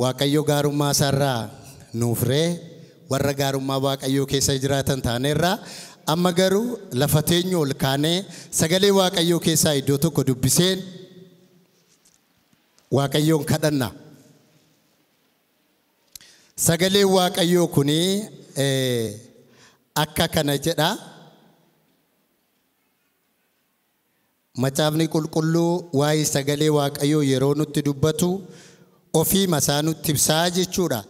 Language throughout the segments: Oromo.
Waaqayyo gaarummaa isaarraa nuuf ree warra gaarummaa Waaqayyoo keessa jiraatan taanerraa amma garuu lafa teenyu ol kaanee sagalee Waaqayyoo keessaa iddoo tokko dubbiseen Waaqayyoon kadhanna. Sagalee Waaqayyoo kuni akka kana jedha. Macaafni qulqulluu waa'ee sagalee Waaqayyoo yeroo nutti dubbatu ofii masaa nutti ibsaa jechuudha.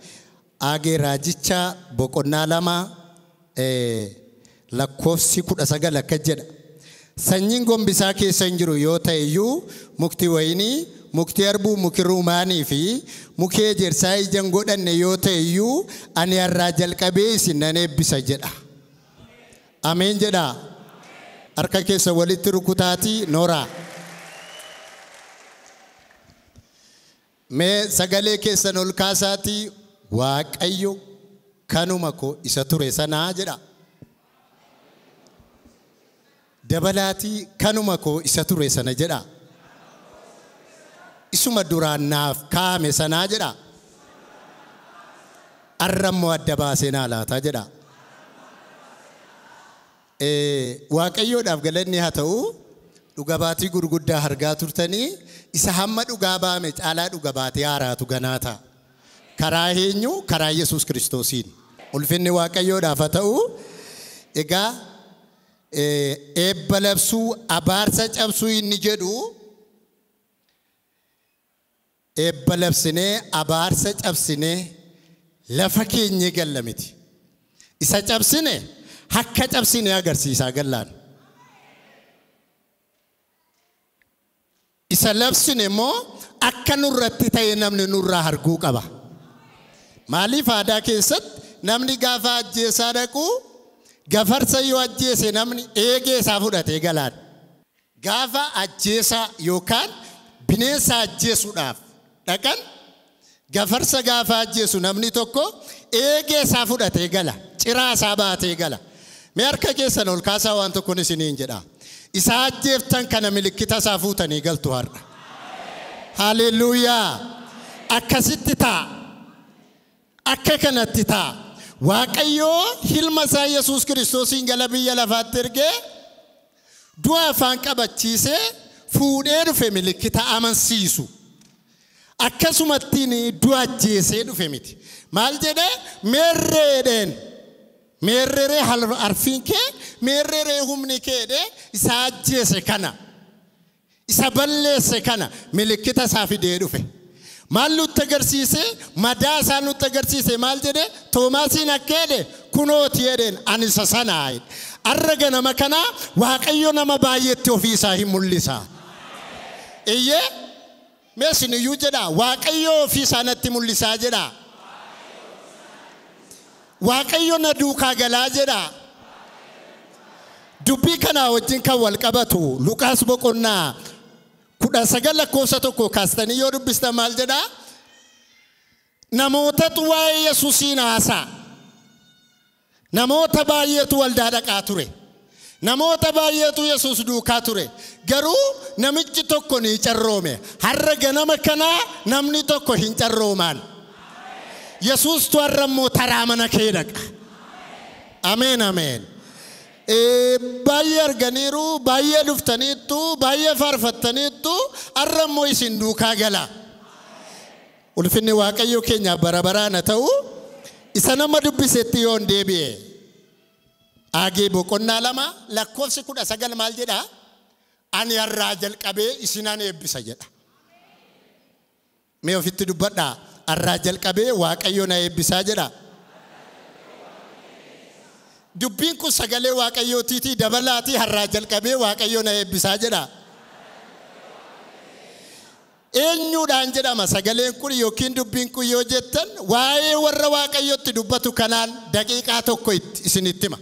Aagee raajicha boqonnaa 2 lakkoofsi 19 akka jedha. Sanyiin gombisaa keessa hin jiru yoo ta'e iyyuu mukti wayinii, mukti harbuu, muki ruumaanii fi muki ejersaa ija hin godhanne yoo ta'e iyyuu ani har'aa jalqabee isin nan eebbisa jedha. Ameen jedha. Harka keessa walitti rukutaatii nooraa. Mee sagalee keessan ol kaasaatii Waaqayyo kanuma koo isa ture sanaa jedha. Dabalaatii kanuma koo isa ture sana jedha. Isuma duraan naaf kaa'ame sanaa jedha. Har'a immoo adda baasee naa laata jedha. Waaqayyoodhaaf galanni haa ta'u. Dhuga baatii gurguddaa argaa turtanii isa hamma dhugaa baame caalaa dhuga baatee haaraatu ganaa ta'a. Karaa eenyu? Karaa Yesuus Kiristoosiin. Ulfinni Waaqayyoodhaaf haa ta'u. Egaa eebba labsuu, abaarsa cabsuu inni jedhu eebba labsinee abaarsa cabsinee lafa keenyee galla miti. Isa cabsine akka cabsine agarsiisaa gallaan. Isa labsine immoo akka nurratti ta'e namni nurraa arguu qaba. Maaliif aadaa keessatti namni gaafa ajjeesaa dhaqu gafarsa yoo ajjeese namni eegee isaa fudhatee galaan. Gaafa ajjeesaa yookaan bineensa ajjeesuudhaaf dhaqan gafarsa gaafa ajjeesu namni tokko eegee isaa fudhatee gala. Ciraa isaa baatee gala. Mee harka keessan ol kaasaa waan tokkoon isiniin jedha. Isa ajjeeftan kana milikkita isaa fuutanii galtu har'a. Haleluuyaa! Akkasitti ta'a. Akka kanatti ta'a. Waaqayyoo ilma isaa Yesuus Kiristoosiin gara biyya lafaatti ergee du'a afaan qabachiisee fuudhee dhufe milikkita amansiisu. Akkasumattiin du'a ajjeesee dhufe miti. Maal jedhee? Meerreedheen. Meerreree arfiin kee, meerreree humni kee isa ajjeese kana, isa balleesse kana milikkita isaa fidee dhufe. Maal nutti agarsiise? Madaa isaa nutti agarsiise. Maal jedhee? Toomaasiin akka jedhe kunooti jedheen ani isa sanaa jedhe. Har'a ganama kana Waaqayyo nama baay'eetti ofii isaa hin mul'isa. Iyyee mee isin iyyuu jedhaa Waaqayyo ofii isaa natti mul'isaa jedhaa. Waaqayyo na duukaa galaa jedhaa. Dubbii kanaa wajjin kan wal qabatu Luqaas boqonnaa 19 lakkoofsa 1 kaastanii yoo dubbistan maal jedhaa? Namootatu waa'ee Yesuusiin haasa'a. Namoota baay'eetu waldaa dhaqaa ture. Namoota baay'eetu Yesuus duukaa ture. Garuu namichi tokko ni carroome. Har'a ganama kanaa namni tokko hin carroomaan. Yesuustu har'a immoo taraa mana kee dhaqa. Ameen ameen. Baay'ee arganiiru, baay'ee dhuftaniittu, baay'ee faarfattaniittu, har'a immoo isin duukaa gala. Ulfinni Waaqayyo keenyaaf bara baraan haa ta'u. Isa nama dubbisetti yoon deebi'e. Aagee boqonnaa 2 lakkoofsi 19 maal jedhaa? Ani har'aa jalqabee isinan eebbisa jedha. Mee ofitti dubbadhaa. Har'aa jalqabee Waaqayyo na eebbisaa jedha. Dubbiin kun sagalee Waaqayyootiitii dabalaatii har'aa jalqabee Waaqayyo na eebbisaa jedha. Eenyuudhaan jedhama sagaleen kun yookiin dubbiin kun yoo jettan waa'ee warra Waaqayyotti dubbatu kanaan daqiiqaa tokko isinitti hima.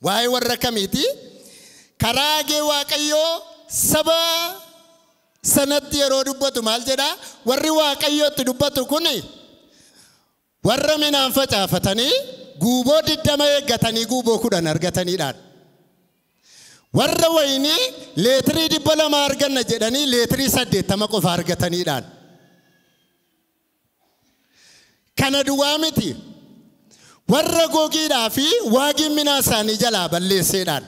Waa'ee warra kamiiti? Karaa Aagee Waaqayyoo saba sanatti yeroo dubbatu maal jedhaa? Warri Waaqayyotti dubbatu kuni warra midhaan facaafatanii guuboo 20 eeggatanii guuboo 10 argataniidhaan. Warra wayinii leetirii 200 arganna jedhanii leetirii 80 qofa argataniidhaan. Kana duwwaa miti. Warra gogiidhaa fi waagiin minaa isaanii jalaa balleesseedhaan.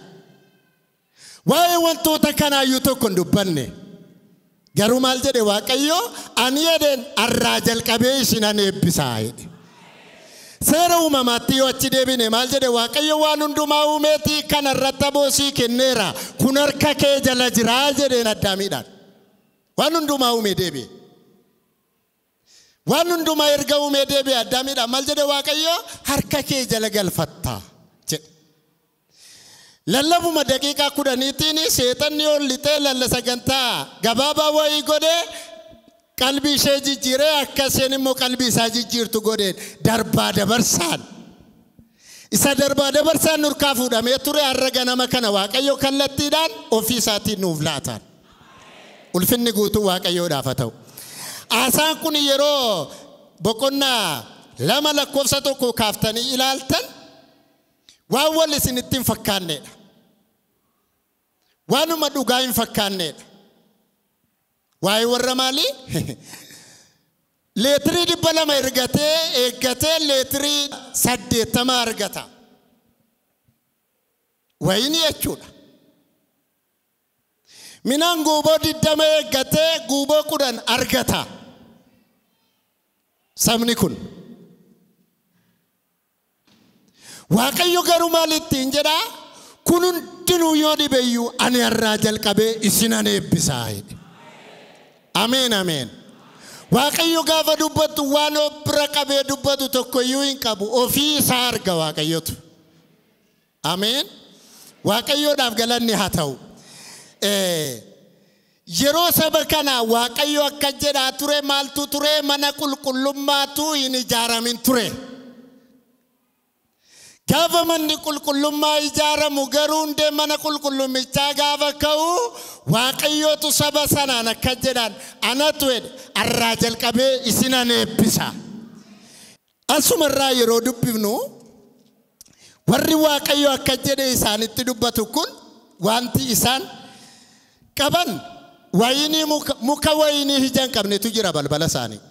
Waa'ee wantoota kanaayyuu tokko hin dubbanne. Garuu maal jedhe Waaqayyo? Ani jedheen har'aa jalqabee isinan eebbisaa jedhe. Seera uumamaatti yoo achi deebine maal jedhe Waaqayyo? Waan hundumaa uumeetii kana irratti aboosii kenneera. Kun harka kee jala jiraa jedheen Addaamiidhaan. Waan hundumaa uumee deebi'e. Waan hundumaa erga uumee deebi'e Addaamiidhaan maal jedhe Waaqayyo? Harka kee jala galfatta jedhe. Lallabuma daqiiqaa 10tiin seexanni ol lixee lalla sagantaa gabaabaa wayii godhee qalbii ishee jijjiiree akka isheen immoo qalbii isaa jijjiirtu godheen darbaa dabarsaan. Isa darbaa dabarsaan nurkaa fuudhamee ture har'a ganama kana Waaqayyo kallattiidhaan ofii isaatiin nuuf laataan. Ulfinni guutuu Waaqayyoodhaaf haa ta'u. Haasaan kun yeroo boqonnaa 2 lakkoofsa 1 kaaftanii ilaaltan waan wal isinitti hin fakkaannedha. Waanuma dhugaa hin fakkaannedha. Waa'ee warra maalii? Leetirii 200 ergatee eeggatee leetirii 80 argata. Wayinii jechuudha. Minaan guuboo 20 eeggatee guuboo 10 argata. Sabni kun. Waaqayyo garuu maal ittiin jedhaa? Kun hundinuu yoo dhibeyyuu ani har'aa jalqabee isinan eebbisaa jedhe. Ameen ameen. Waaqayyo gaafa dubbatu waan of bira qabee dubbatu tokkoyyuu hin qabu. Ofii isaa arga Waaqayyotu. Ameen. Waaqayyoodhaaf galanni haa ta'u. Yeroo saba kana Waaqayyo akka jedhaa ture maaltu ture? Mana qulqullummaatu hin ijaaramin ture. Gaafa manni qulqullummaa ijaaramu garuu hundee mana qulqullummichaa gaafa ka'u Waaqayyootu saba sanaan akka jedhaan anatu jedhe har'aa jalqabee isinan eebbisa. Asumarraa yeroo dubbifnu warri Waaqayyo akka jedhe isaanitti dubbatu kun wanti isaan qaban wayinii muka wayinii ija hin qabnetu jira balbala isaanii.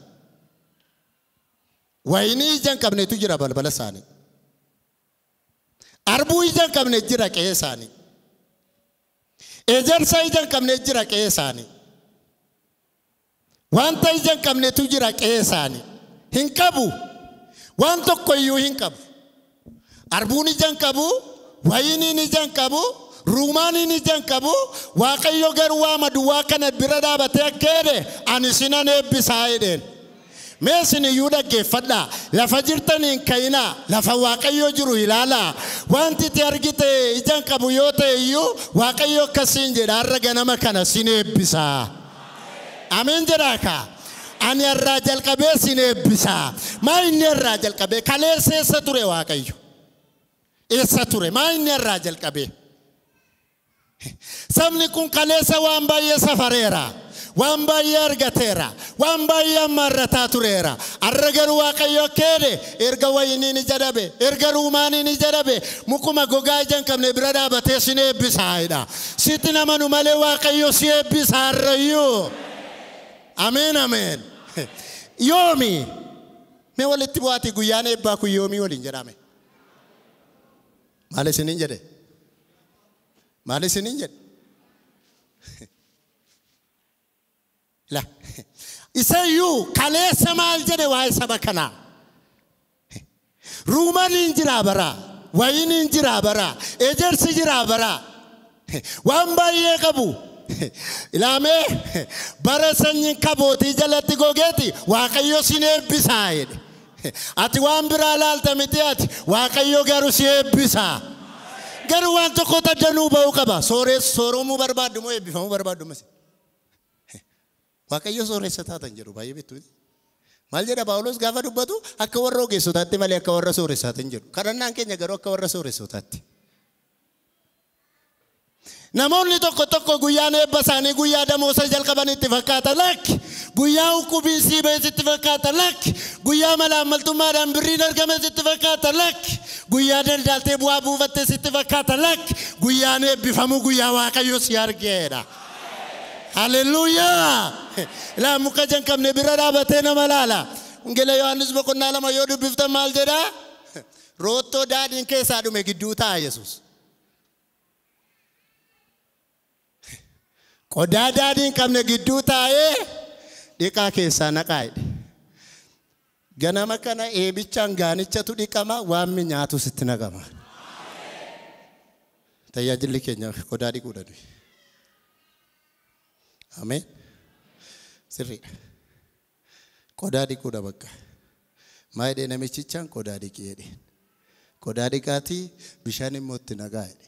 Wayinii ija hin qabnetu jira balbala isaanii. Arbuu ija hin qabne jira qe'ee isaanii. Ejersa ija hin qabne jira qe'ee isaanii. Wanta ija hin qabnetu jira qe'ee isaanii. Hin qabu. Waan tokko iyyuu hin qabu. Arbuun ija hin qabu, wayiniin ija hin qabu, ruumaaniin ija hin qabu. Waaqayyo garuu waama duwwaa kana bira dhaabatee akka jedhe ani sinan eebbisaa jedheen. Mee isin iyyuu dhaggeeffadhaa. Lafa jirtaniin ka'inaa. Lafa Waaqayyo jiru ilaalaa. Wanti itti argite ija hin qabu yoo ta'e iyyuu Waaqayyo akkasiin jedha har'a ganama kana sin eebbisaa. Ameen jedhaa kaa. Ani har'aa jalqabee sin eebbisaa. Maa inni har'aa jalqabee? Kaleessa eessa ture Waaqayyo? Eessa ture? Maa inni har'aa jalqabee? Sabni kun kaleessa waan baay'ee safareera. Waan baay'ee argateera. Waan baay'ee ammaarrataa tureera. Har'a garuu Waaqayyo akka jedhe erga wayiniin ija dhabe, erga ruumaaniin ija dhabe, mukuma gogaa ija hin qabne bira dhaabatee sin eebbisaa jedha. Sitti namanu malee Waaqayyo si eebbisaa har'ayyuu. Ameen ameen. Yoomi? Mee walitti bu'aatii guyyaan eebbaa kun yoomii waliin jedhame? Maal isiniin jedhe? Maal isiniin jedhe? La. Isayyuu kaleessa maal jedhe waa'ee saba kanaa? Ruumaniin jiraa baraa, wayiniin jiraa baraa, ejersi jiraa baraa. Waan baay'ee qabu. Ilaamee bara sanyiin kabootii jalatti gogeeti Waaqayyo sin eebbisaa jedhe. Ati waan biraa laalta miti ati Waaqayyo garuu si eebbisaa. Garuu waan tokko addanuu ba'uu qaba. Sooromuu barbaaddu moo eebbifamuu barbaaddu masi? Waaqayyo sooressa taatan jedhu baay'ee beektu. Maal jedha Phaawulos gaafa dubbatu? Akka warra ogeessotaatti malee akka warra sooressaatti hin jedhu. Kadhannaan keenya garuu akka warra sooressotaatti. Namoonni tokko tokko guyyaan eebba isaanii guyyaa damoosa jalqaban itti fakkaata lakki. Guyyaa hukubiin sii ba'es itti fakkaata lakki. Guyyaa malaammaltummaadhaan birriin argames itti fakkaata lakki. Guyyaa daldaltee bu'aa buufattes itti fakkaata lakki. Guyyaan eebbifamu guyyaa Waaqayyo si argeedha. Haleluuyaa! Ilaa muka ija hin qabne bira dhaabatee nama laala. Wangeela Yohaannis boqonnaa 2 yoo dubbiftan maal jedha? Roottoo daadhiin keessaa dhume gidduu taa'a Yesuus. Qodaa daadhiin qabne gidduu taa'ee dhiqaa keessaa naqaa jedhe. Ganama kana eebichaan gaanichatu dhiqama, waan nyaatu sitti naqama. Tajaajilli keenya qodaa dhiquudha nuyi. Ameen. Sirriidha. Qodaa dhiquudha bakka. Maa jedhee namichichaan qodaa dhiqi jedheen. Qodaa dhiqaatii bishaan immoo itti naqaa jedhe.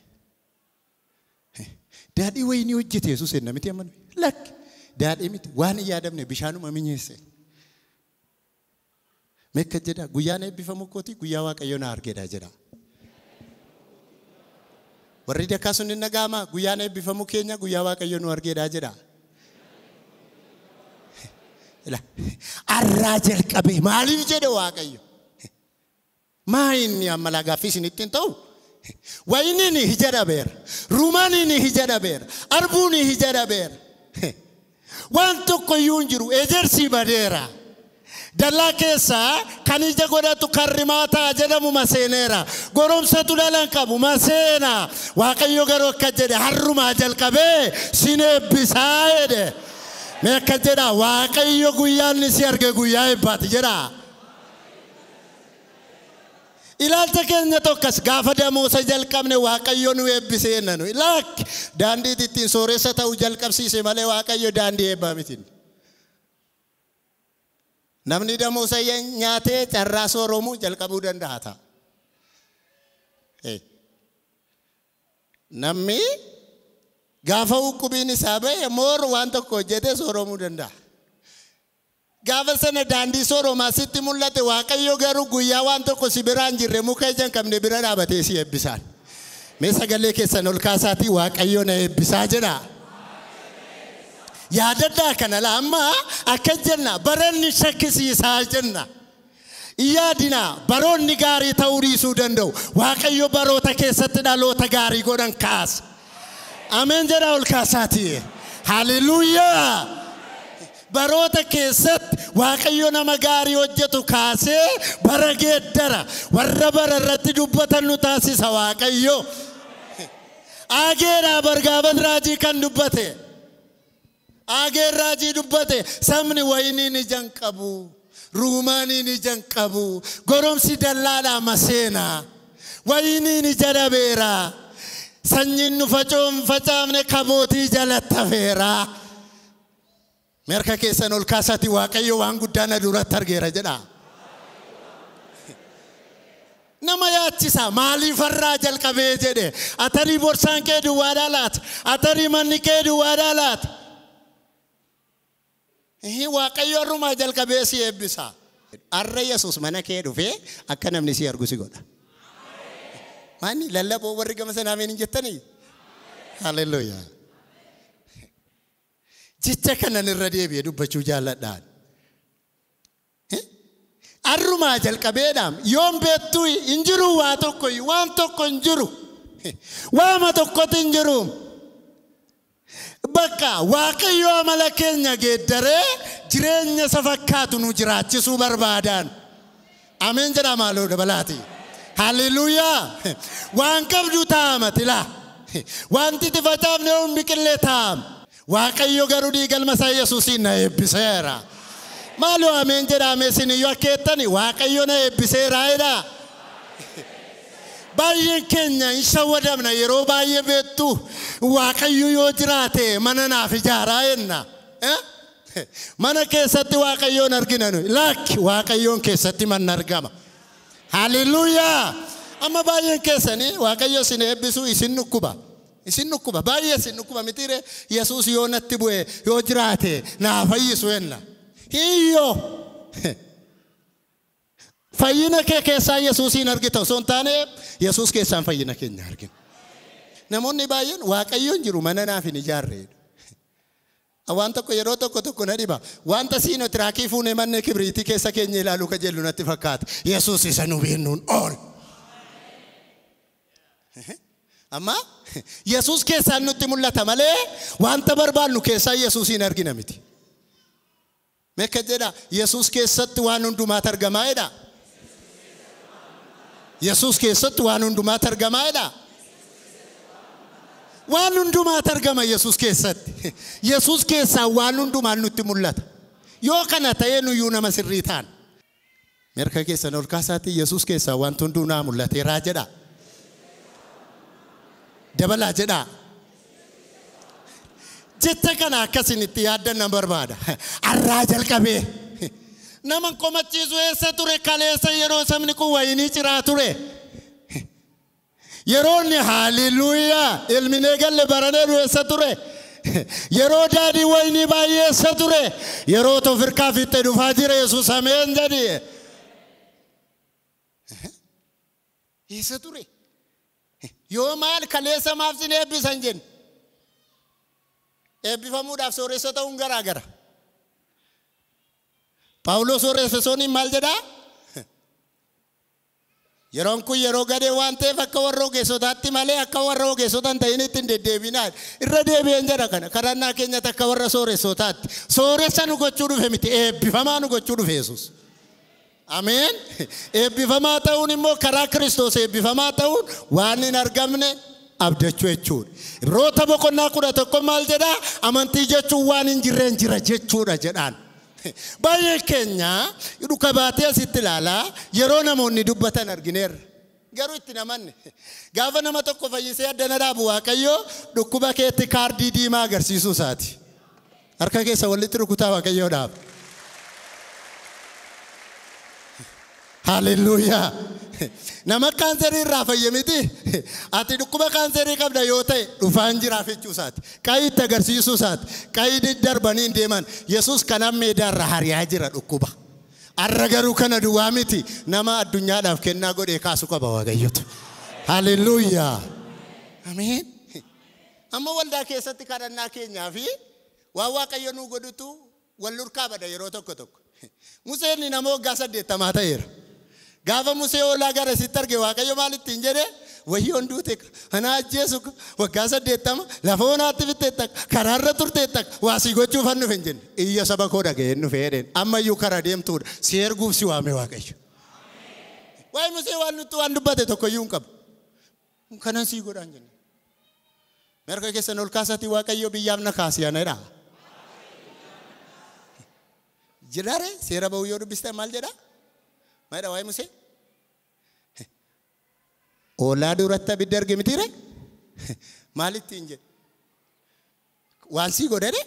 Daadhii wayinii hojjete Yesuus enna miti amma nuyi. Lakki daadhii miti waan hin yaadamne bishaanuma minyeesse. Meekka jedha guyyaan eebbifamu kooti guyyaa Waaqayyo na argedha jedha. Warri dakkaa sun hin dhaga'ama guyyaan eebbifamu keenya guyyaa Waaqayyo nu argedha jedha. Arraa jalqabe maaliif jedhe Waaqayyo? Maa inni amma lagaaffii isinitti hin ta'u? Wayiniin ija dhabeera, rumaaniin ija dhabeera, arbuun ija dhabeera. Waan tokko iyyuu hin jiru, ejersi badeera. Dallaa keessaa kan ija godhatu kan rimaataa jedhamu maseeneera. Goromsatu dhala hin qabu maseena. Waaqayyo garuu akka jedhe harrumaa jalqabee sin eebbisaa jedhe. Mee akka jedha Waaqayyo guyyaan inni si arge guyyaa eebbaati jedha. Ilaalcha keenya tokkos gaafa damoosa jalqabne Waaqayyo nu eebbisee jenna nuyi. Lakki daandii ittiin sooressa ta'uu jalqabsiise malee Waaqayyo daandii eebbaa miti. Namni damoosa nyaatee carraa sooromuu jalqabuu danda'a ta'a. Namni gaafa huqubiin isaa ba'e moor waan tokko hojjetee sooromuu danda'a. Gaafa sana daandii sooromaa sitti mul'ate Waaqayyo garuu guyyaa waan tokko si biraa hin jirre muka ija hin qabne bira dhaabatee si eebbisaan. Mee sagalee keessan ol kaasaatii Waaqayyo na eebbisaa jedha. Yaadadhaa kana laa amma akka jenna baranni shakkisiisaa jenna. Yaadina baroonni gaarii ta'uu dhiisuu danda'u. Waaqayyo baroota keessatti dhaloota gaarii godhan kaasa. Ameen jedha ol kaasaatii. Haleluuyaa. Baroota keessatti Waaqayyo nama gaarii hojjetu kaasee bara geeddara. Warra bara irratti dubbatan nu taasisa Waaqayyo. Ageeraa bargaaban raajii kan dubbate. Ageen raajii dubbate sabni wayiniin ija hin qabu, ruumaaniin ija hin qabu, goromsi dallaadhaa maseena, wayiniin ija dhabeera, sanyiin nu facaafne kabootii jalatti hafeera. Harka keessan ol kaasaatii Waaqayyo waan guddaa na duratti argeera jedha. Nama yaachisa maaliif har'aa jalqabee jedhe. Atarii borsaan kee duwwaadhaa laata? Atarii manni kee duwwaadhaa laata? Waaqayyo har'umaa jalqabee si eebbisa. Har'a Yesuus mana kee dhufee akka namni si argu si godha. Maanni lallaboo warri gama sanaa ameen hin jettanii? Haleluuyaa. Jecha kanan irra deebi'ee dubbachuu jaalladhaan. Har'umaa jalqabeedhaam yoom beektuu hin jiru waa tokko waan tokko hin jiru. Waama tokkotu hin jiru. Bakka Waaqayyo amala keenya geeddaree jireenya isa fakkaatu nu jiraachisuu barbaadaan. Ameen jedha maaloo dabalaati. Haleluuyaa. Waan qabdu taa'amati laa. Wanti itti facaafne hin biqillee taa'am. Waaqayyo garuu dhiigalma isaa Yesuusiin na eebbiseera. Maaloo ameen jedhame isin iyyuu akka jettani Waaqayyo na eebbiseera jedha. Baay'een keenya hin shawwadamna yeroo baay'ee beektu Waaqayyo yoo jiraate mana naaf ijaaraa jenna. Mana keessatti Waaqayyoon argina nuyi. Lakki Waaqayyoon keessatti manni argama. Haleluuyaa. Amma baay'een keessanii Waaqayyo isin eebbisu isin dhukkuba. Isin dhukkuba baay'ee isin dhukkuba mitiire Yesuus yoo natti bu'e yoo jiraate naa fayyisu jenna. Hiyyoo. Fayyina kee keessaa Yesuusiin argita osoo hin taane Yesuus keessaan fayyina keenya argina. Namoonni baay'een Waaqayyoon jiru mana naaf hin ijaarre. Waan tokko yeroo tokko tokko na dhiba. Wanta siino tiraakii fuunee manne kibriitii keessa keenya ilaaluu kajeellu natti fakkaata. Yesuus isa nu beennuun ol. Amma Yesuus keessaan nutti mul'ata malee wanta barbaannu keessaa Yesuusiin argina miti. Meeqa jedha Yesuus keessatti waan hundumaatu argamaa jedha. Yesuus keessatti waan hundumaatu argamaa jedha. Waan hundumaatu argama Yesuus keessatti. Yesuus keessaa waan hundumaan nutti mul'ata. Yoo kana ta'ee nuyyuu nama sirrii ta'an. Mirga keessan ol kaasaatti Yesuus keessaa wanti hunduu naa mul'ateeraa jedha. Dabalaa jedha. Jecha kana akkasin itti yaaddan nan barbaada. Arraa jalqabee. Nama komachiisu eessa ture kaleessa yeroo sabni kun wayinii ciraa ture. Yeroo inni haaleluyyaa ilminee galle baraneeru eessa ture. Yeroo daadhii wayinii baay'ee eessa ture. Yeroo tofirkaa fiixee dhufaa jira Yesuus ameen jedhi. Eessa ture. Yoo maal kaleessa maaf sin eebbisan jennu. Eebbifamuudhaaf sooressa ta'uun garaa gara. Phaawulos warra Efesooniin maal jedhaa? Yeroon kun yeroo gadee waan ta'eef akka warra ogeessotaatti malee akka warra ogeessota hin ta'in ittiin deddeebinaa. Irra deebi'een jedha kana. Kadhannaa keenyatti akka warra sooressotaatti. Sooressa nu gochuu dhufe miti eebbifamaa nu gochuu dhufe Yesuus. Ameen. Eebbifamaa ta'uun immoo karaa Kiristoos eebbifamaa ta'uun waan hin argamne abdachuu jechuudha. Ibroota boqonnaa 11 maal jedhaa? Amantii jechuun waan hin jirreen jira jechuudha jedhaan. Baay'ee keenya dhuka baatee asitti ilaalaa yeroo namoonni dubbatan argineerra. Garuu itti namanne. Gaafa nama tokko fayyisee addana dhaabu Waaqayyo dhukkuba keetti kaardii diimaa agarsiisuu isaati. Harka keessa walitti rukutaa Waaqayyoo dhaaba. Haaleluyyaa. Nama kaanserii irraa fayye miti. Ati dhukkuba kaanserii qabda yoo ta'e dhufaan jiraaf jechuu isaati. Qaayii itti agarsiisuu isaati. Qaayii darbanii hin deeman. Yesuus kanaan meedaarra hariyaa jira dhukkuba. Arra garuu kana duwwaa miti. Nama addunyaadhaaf kennaa godhee kaasu qaba Waaqayyotu. Haaleluyyaa. Ameen. Amma waldaa keessatti kadhannaa keenyaa fi waan Waaqayyo nuu godhutu wal lurkaa bada yeroo tokko tokko. Museen nama waggaa 80 ta'eera. Gaafa Musee hoolaa gara sitti arge Waaqayyo maal ittiin jedhee wayyoon duute ana ajjeesu waggaa 80 lafa onaatti fixxeetta karaarra turteetta waasii gochuuf an dhufe hin jenne. Iyya saba koo dhaga'een dhufe jedheen ammayyuu karaa deemtuudha si erguuf si waame Waaqayyo. Waa'ee Musee waan nutti waan dubbate tokkoyyuu hin qabu. Kanan sii godhaan jenne. Mirga keessan ol kaasaatii Waaqayyo biyyaaf na kaasi ana jedhaa. Jedhaare seera ba'uu yoo dubbiste maal jedhaa? Maal jedha waa'ee Musee? Hoolaa duratti abidda arge mitiire? Maal ittiin jedhe? Waan sii godhee?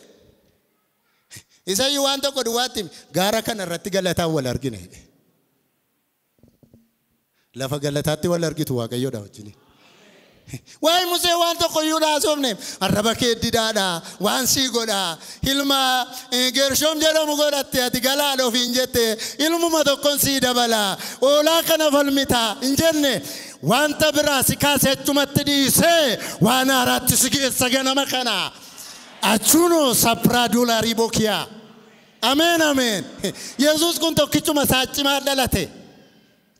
Isayyuu waan tokko duwwaatti gaara kana irratti galataan wal argina jedhe. Lafa galataatti wal argitu Waaqayyoodha wajjin. Waa'ee Musee waan tokko iyyuu haasofne arraba kee didaadha waan sii godha ilma Gershoom jedhamu godhatte ati galaadha ofiin jette ilmuma tokkoon sii dabala hoolaa kana falmita hin jenne wanta biraa si kaase achumatti dhiisee waan haaraatti si geessa ganama kana achuno sapraa doolaarii bokiyaa. Ameen ameen. Yesuus kun tokkichuma isaa cimaa dhalate.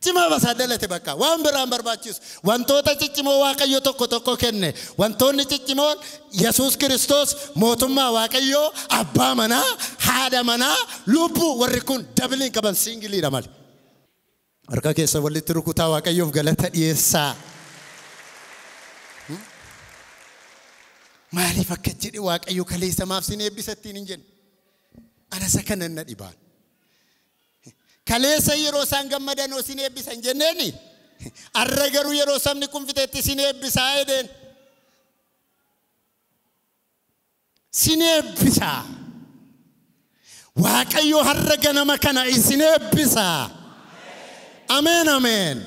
Cimaa basaa dhalate bakka waan biraan barbaachisu wantoota ciccimoo Waaqayyo tokko tokko kenne wantoonni ciccimoon Yesuus Kiristoos mootummaa Waaqayyoo abbaa manaa haadha manaa lubbuu warri kun dabiliin qaban siingiliidha malee. Harka keessa walitti rukutaa Waaqayyoof galata dhiyeessaa. Maaliif akka jedhe Waaqayyo kaleessa maaf sin eebbisattiin hin jenne? Anasa kanan na dhibaan. Kaleessa yeroo isaan gammadan sin eebbisan jenneeni. Arra garuu yeroo sabni kun fixetti sin eebbisaa jedheen. Sin eebbisaa. Waaqayyo har'a ganama kana isin eebbisaa. Ameen ameen.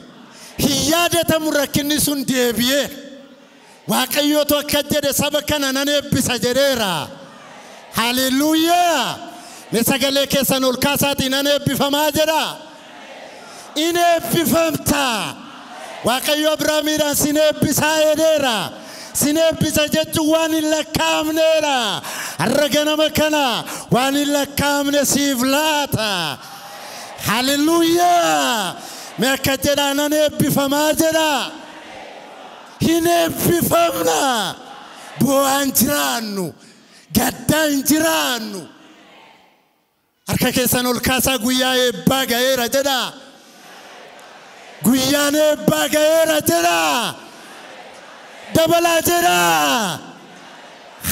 Hin yaadatamu rakkinni sun deebi'ee. Waaqayyotu akka jedhe saba kana nan eebbisa jedheera. Haaleluyyaa. Mee sagalee keessan ol kaasaatii nan eebbifamaa jedha. In eebbifamta. Waaqayyo Abrahaamiidhaan sin eebbisaa jedheera. Sin eebbisa jechuun waan hin lakkaa'amneedha. Har'a ganama kana waan hin lakkaa'amne siif laata. Haaleluyyaa. Mee akka jedhaa nan eebbifamaa jedha. Hin eebbifamna. Bu'aan jiraannu. Gaddaan jiraannu. Harka keessan ol kaasaa guyyaa eebbaa ga'eera jedha. Guyyaan eebbaa ga'eera jedha. Dabalaa jedha.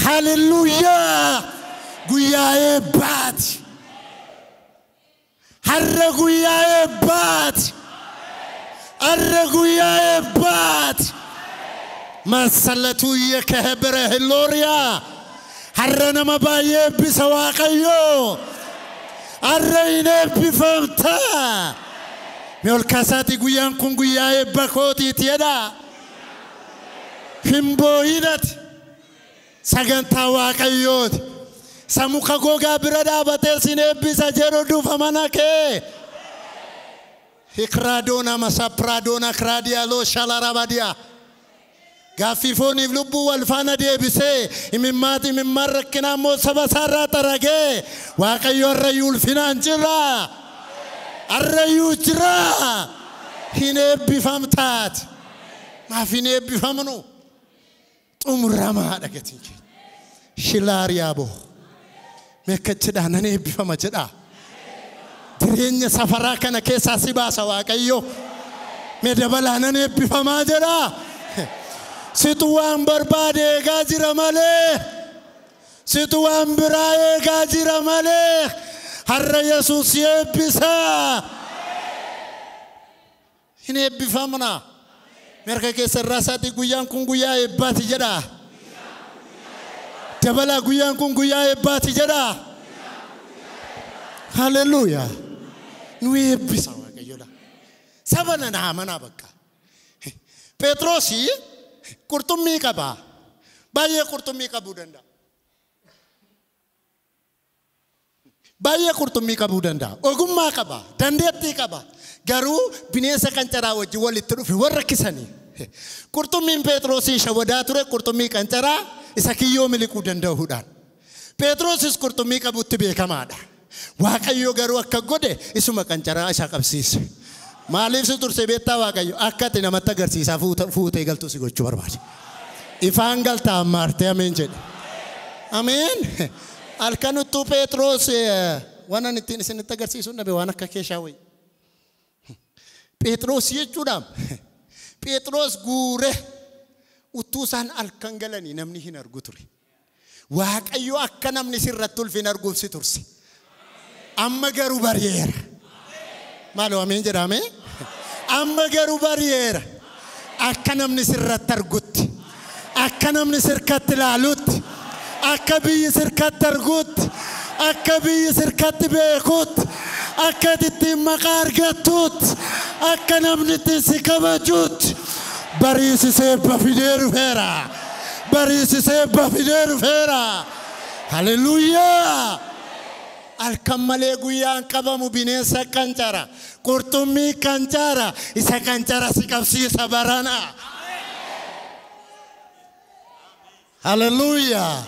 Haleluuyaa. Guyyaa eebbaati. Har'a guyyaa eebbaati. Har'a guyyaa eebbaati. Masalatu yekehebere hilooriyaa. Har'a nama baay'ee eebbisa Waaqayyoo. Har'a hin eebbifamta. Mee ol kaasaatii guyyaan kun guyyaa eebba kootiiti jedha. Hin boo'inati. Sagantaa Waaqayyooti. Isa muka gogaa bira dhaabatee sin eebbisa jedhu dhufa mana kee. Hikraadoona masapraadoona kraadiyaaloo shalarabadiyaa. Gaaffii fooniif lubbuu wal faana deebisee imimmaati imimmaan rakkinaa immoo saba isaarraa xaragee Waaqayyo har'ayyuu ulfinaan jira. Har'ayyuu jira. Hin eebbifamtaati. Maaf hin eebbifamnu? Xumuramaadha gatiin keenya. Shilaariyaa boo. Meekkachiidhaa nan eebbifama jedhaa. Jireenya safaraa kana keessaa si baasa Waaqayyo. Mee dabalaa nan eebbifamaa jedhaa. Situ waan barbaade eegaa jira malee. Situ waan biraa eegaa jira malee. Har'a Yesuus si eebbisa. Hin eebbifamna. Mirga keessa irraa isaatii guyyaan kun guyyaa eebbaati jedha. Dabalaa guyyaan kun guyyaa eebbaati jedha. Haleluuyaa. Nu eebbisa Waaqayyoodha. Saba nana amanaa bakka. Phexrosii qurxummii qaba. Baay'ee qurxummii qabuu danda'a. Baay'ee qurxummii qabuu danda'a. Ogummaa qaba. Dandeettii qaba. Garuu bineensa qancaraa wajjin walitti dhufe warra rakkisanii. Qurxummiin Phexrosii shawadaa ture qurxummii qancaraa isa kiyyoo miliquu danda'uudhaan. Phexrosis qurxummii qabutti beekamaadha. Waaqayyo garuu akka godhe isuma qancaraa isa qabsiise. Maaliif si turse beektaa Waaqayyo? Akka ati namatti agarsiisaa fuutee galtu si gochuu barbaade. Ifaan galtaa ammaartee ameen jedhe. Ameen. Halkan utuu Phexros waan ani ittiin isinitti agarsiisu dhabe waan akka keeshaa wayi. Phexros jechuudhaan Phexros guure utuu isaan halkan galanii namni hin argu ture. Waaqayyo akka namni sirratti ulfin arguuf si turse. Amma garuu bari'eera. Maaloo ameen jedhame? Amma garuu bari'eera. Akka namni sirratti argutti, akka namni sirkatti ilaalutti, akka biyyi sirkatti argutti, akka biyyi sirkatti beekutti, akka ittiin maqaa argattutti, akka namni ittiin si kabajutti bariisisee eebba fidee dhufeera. Bariisisee eebba fidee dhufeera. Haleluuyaa. Halkan malee guyyaan qabamu bineensa qancara. Qurxummii qancara. Isa qancara si qabsiisa barana. Haleluuyaa.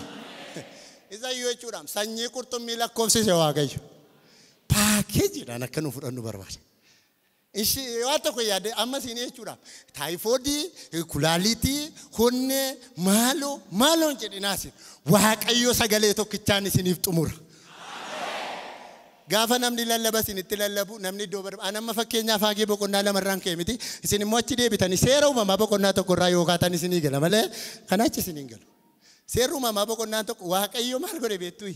Isa iyyuu jechuudhaan sanyii qurxummii lakkoofsise Waaqayyo. Paakeejiidhaan akka nu fudhannu barbaada. Ishii waan tokko yaadde amma siin jechuudha. Taayifoodii, kulaalitii, honnee, maaloo maaloon jedhinaas Waaqayyo sagalee tokkichaan isiniif xumura. Gaafa namni lallaba isinitti lallabu namni iddoo barbaadu. Ani amma fakkeenyaaf Haagee boqonnaa lamarraan ka'e miti. Isin immoo achi deebitanii seera uumamaa boqonnaa tokkorraa yoo kaatan isinii gala malee kana achi isiniin galu. Seerri uumamaa boqonnaan tokko Waaqayyo maal godhe beektuu?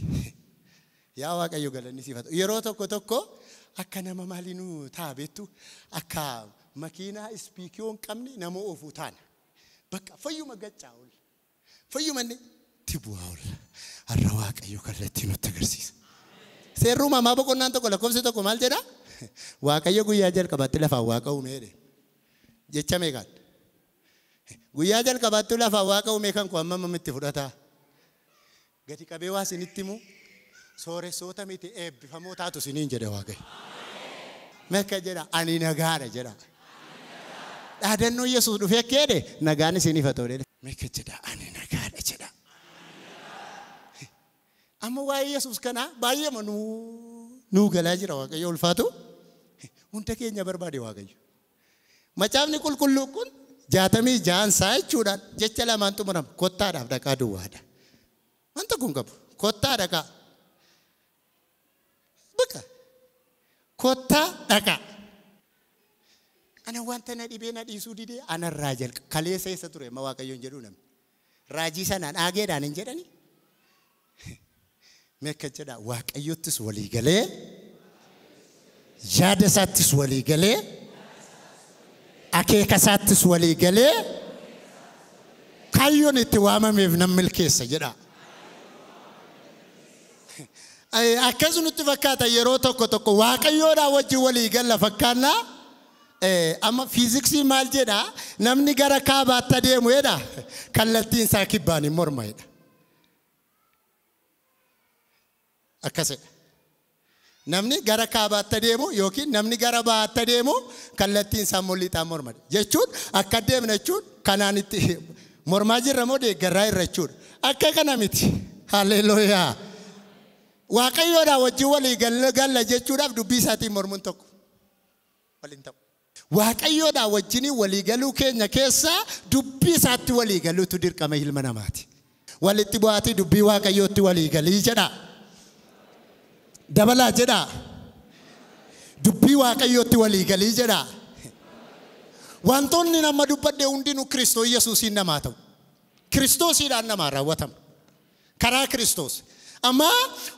Yaa Waaqayyo galanni siif haa ta'u. Yeroo tokko tokko akka nama maalii nu ta'a beektu? Akka makiinaa ispiikiyoo hin qabne nama oofuu taana. Bakka fayyuma gaccaa oolla. Fayyuma inni itti bu'aa oolla. Har'a Waaqayyo kallattii nutti agarsiisa. Seerri uumamaa boqonnaan tokko lakkoofsi tokko maal jedhaa? Waaqayyo guyyaa jalqabaatti lafaan waaqa uume jedhe. Jecha meeqaan? Guyyaa jalqabaatti lafaan waaqa uume kan koo amma ammamitti fudhataa? Gadi qabee waa isinitti himu sooressoota miti eebbifamoo taatu isiniin jedhe Waaqayyo. Meeqa jedha? Ani nagaadha jedha. Dhaadannoo Yesuus dhufee akka jedhe nagaan isiniif haa ta'u jedhe. Meeqa jedha? Ani nagaadha jedha. Amma waa'ee Yesuus kanaa baay'eema nuu galaa jira Waaqayyo ulfaatu. Hunda keenya barbaade Waaqayyo. Macaafni qulqulluu kun 66 isaa jechuudhaan jecha lamaan xumurama. Kottaadhaaf dhaqaa duwwaadha. Wanta kun qabu. Kottaa dhaqaa. Kottaa dhaqaa. Ana wanta na dhibee na dhiisuu didee anarraa jalqaba. Kaleessa eessa ture amma Waaqayyoon jedhuu namni. Raajii sanaan aageedhaan hin jedhani. Mee akka jedhaa Waaqayyottis walii galee yaada isaattis walii galee akeeka isaattis walii galee kaayyoon itti waamameef nan milkeessa jedhaa. Akkasumatti fakkaata yeroo tokko tokko Waaqayyoodhaa wajjin walii galla fakkaannaa. Amma fiiziksii maal jedhaa namni gara kaabaatti adeemu jedha kallattiin isaa kibbaan hin morma jedha. Akkasidha. Namni gara kaabaatti adeemu yookiin namni gara bahaatti adeemu kallattiin isaa molliixaan morma jechuun akka deemna jechuun kanaan itti mormaa jirra moo deeggarraa irra jechuudha. Akka kana miti. Haleluuyaa. Waaqayyoodhaa wajjin walii galla jechuudhaaf dubbii isaatiin mormuun tokko waliin ta'u. Waaqayyoodhaa wajjin walii galuu keenya keessaa dubbii isaatti walii galuutu dirqama ilma namaati. Walitti bu'aatii dubbii Waaqayyootti walii galii jedha. Dabalaa jedha. Dubbii Waaqayyootti walii galii jedha. Wantoonni nama dubbadhe hundinuu Kiristoos Yesuusiin namaa ta'u. Kiristoosiidhaan namaa raawwatama. Karaa Kiristoos. Amma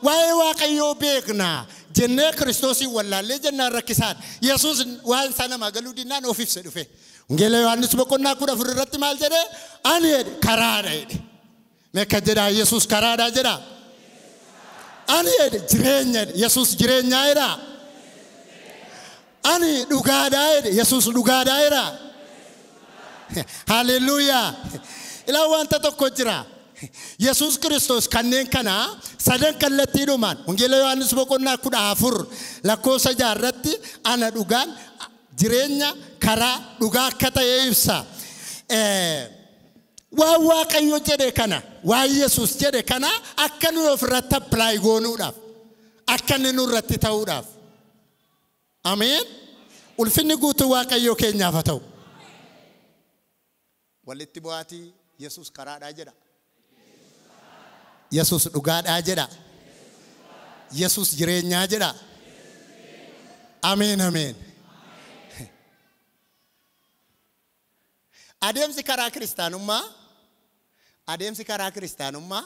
waa'ee Waaqayyoo beeknaa jennee Kiristoosiin wallaallee jennaan rakkisaadha. Yesuus waan isaa namaa galuu dinnaan of ibse dhufe. Wangeela Yohaannis boqonnaa 14 irratti maal jedhee? Ani jedhe karaadha jedhe. Mee akka jedhaa Yesuus karaadha jedhaa. Ani jedhe jireenya jedhe. Yesuus jireenyaa jedhaa. Ani dhugaadha jedhe. Yesuus dhugaadha jedhaa. Haleluuyaa. Ilaa wanta tokko jira. Yesuus Kiristoos kanneen kana sadan kallattiidhumaan Wangeela Yohaannis boqonnaa 14 lakkoofsa 6 irratti ana dhugaan jireenya karaa dhugaa akka ta'e ibsa. Waan Waaqayyo jedhe kana waan Yesuus jedhe kana akka nuyi ofirratti apply goonuudhaaf akka inni nurratti ta'uudhaaf. Ameen. Ulfinni guutuu Waaqayyo keenyaaf haa ta'u. Walitti bu'aatii Yesuus karaadhaa jedha. Yesuus dhugaadhaa jedha. Yesuus jireenyaa jedha. Ameen ameen. Adeemsi karaa kiristaanummaa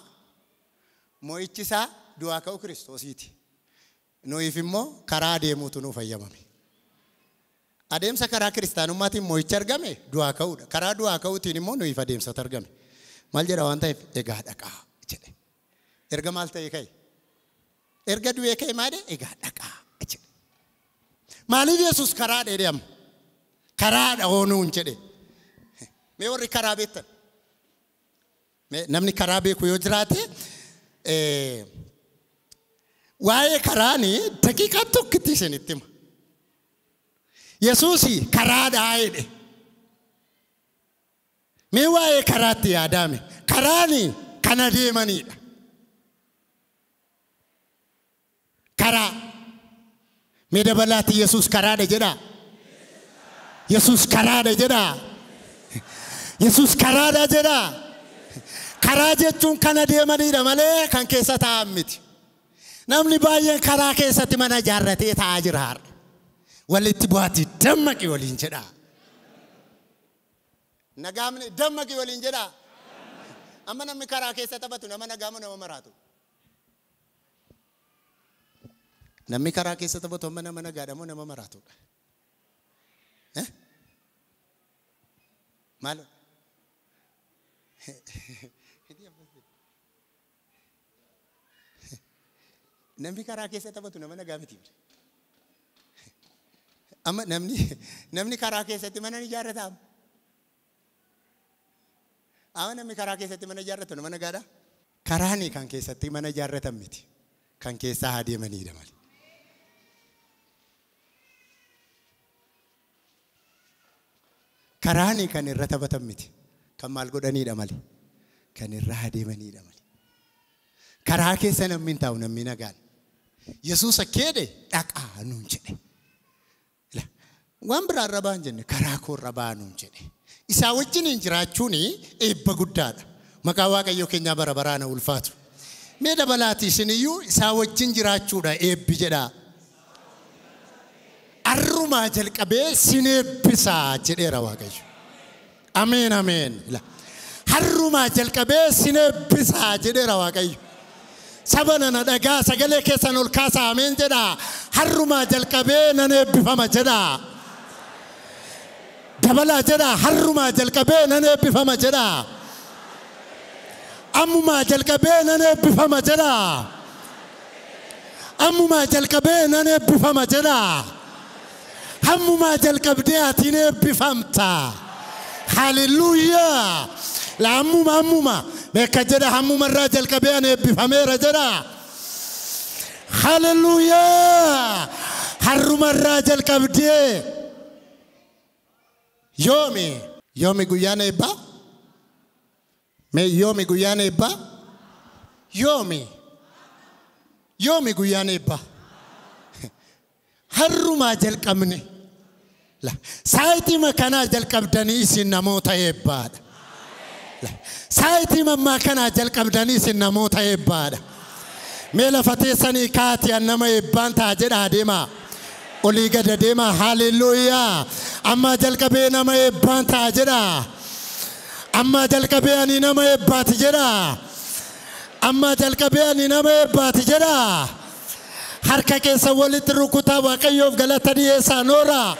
mo'ichi isaa du'aa ka'uu Kiristoosiiti. Nuyiif immoo karaa adeemuutu nuuf fayyamame. Adeemsa karaa kiristaanummaatiin mo'ichi argame du'aa ka'uudha. Karaa du'aa ka'uutiin immoo nuyiif adeemsatu argame. Maal jedha waan ta'eef egaa dhaqaa jedhe. Erga maal ta'e ka'e? Erga du'ee ka'e maal egaa dhaqaa jedhe. Maaliif Yesuus karaa dheedhe amma? Karaa dha'oonuun jedhe. Mee warri karaa beektan? Mee namni karaa beeku yoo jiraate waa'ee karaani daqiiqaa tokkotti isinitti hima. Yesuus karaadhaa jedhe. Mee waa'ee karaatti yaadame. Karaani kana deemanidha. Karaa. Mee dabalaatti Yesuus karaadha jedhaa. Yesuus karaadha jedhaa. Yesuus karaadha jedhaa. Karaa jechuun kana deemanidha malee kan keessa taa'an miti. Namni baay'een karaa keessatti mana ijaarratee taa'aa jira har'a. Walitti bu'aatii dammaqi waliin jedhaa. Nagaamni dammaqi waliin jedhaa. Amma namni karaa keessa taphatu nama nagaamu nama maraatu. Namni karaa keessa taphatu amma nama nagaadha moo nama maraatudha? Maal? Namni karaa keessa taphatu nama nagaa miti. Amma namni karaa keessatti mana ijaarrata. Amma namni karaa keessatti mana ijaarratu nama nagaadha. Karaani kan keessatti mana ijaarratan miti. Kan keessaa adeemanidha malee. Karaani kan irra taphatan miti. Kan maal godhanidha malee. Kan irra adeemanidha malee. Karaa keessa namni hin taa'u namni nagaan. Yesuus akkeedhe dhaqaa nuun jedhe. Waan biraa irra ba'an jenne karaa koo irra ba'aa nuun jedhe. Isaa wajjin jiraachuun eebba guddaadha. Maqaa Waaqayyoo keenyaa bara baraan ulfaatu. Mee dabalaati isiniyyuu isaa wajjin jiraachuudha eebbi jedhaa. Har'umaa jalqabee sin eebbisaa jedheera Waaqayyo. Ameen ameen. Har'umaa jalqabee sin eebbisaa jedheera Waaqayyo. Saba nana dhagaa sagalee keessan ol kaasaa ameen jedhaa. Har'umaa jalqabee nan eebbifama jedhaa. Dabalaa jedhaa har'umaa jalqabee nan eebbifama jedhaa. Ammumaa jalqabee nan eebbifama jedhaa. Ammumaa jalqabee nan eebbifama jedhaa. Ammumaa jalqabdee ati ni eebbifamta. Haleluuyaa. La ammuma ammuma meeqa jedha ammuma irraa jalqabee ani eebbifameera jedha. Haleluuyaa. Har'uma irraa jalqabdee. Yoomi yoomi guyyaan eebbaa? Mee yoomi guyyaan eebbaa? Yoomi yoomi guyyaan eebbaa? Har'umaa jalqabne. Saayitii kanaa jalqabdanii isin namoota eebbaadha. Saayitii mammaa kanaa jalqabdanii isin namoota eebbaadha. Mee lafa teessanii kaati an nama eebbaan ta'a jedhaa deemaa. Olii gada deemaa haleluuyaa. Ammaa jalqabee nama eebbaan ta'a jedhaa. Ammaa jalqabee ani nama eebbaati jedhaa. Ammaa jalqabee ani nama eebbaati jedhaa. Harka keessa walitti rukutaa Waaqayyoof galata dhiyeessaa noora.